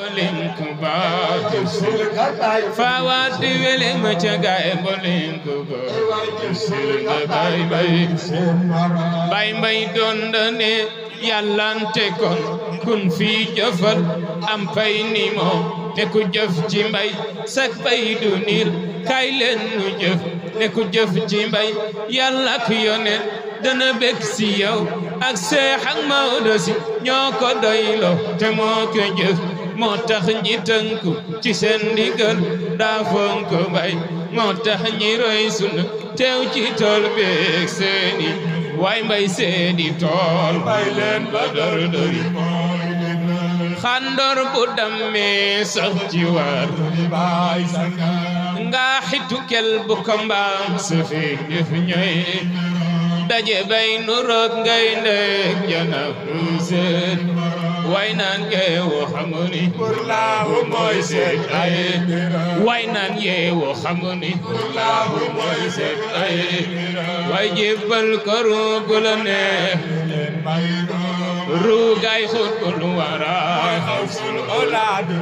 Bolin kuba fawat wele macaga bolin kuba bay bay dondane yallante kon kun fi jëfal am pay ni mo ne ku jëf ci mbay sak bay du nil kay leen nu jëf ne ku jëf ci mbay yàlla ak yonent dana bég si yow ak Seex ak Maodo Si ñoo ko doyloo te moo ko jëf moo tax ñi tënku ci seen ndigal daa fonk mbay moo tax ñi roy sunu teew ci tool beeg seeni waay mbay seeni tool bay leen ba dor dori xandor bu dammee sax ci war nga xitu kel bu ko mbaam su fi def ñooy daje bay nu roog ngay ndek jana ruset way naan yeewo xamuni pour laahu mooy seet aye way naan yeewo xamuni pour laahu mooy seet aye way jébbal ko ruugu la neex ruugay xut bul waraay xaw sul olaadu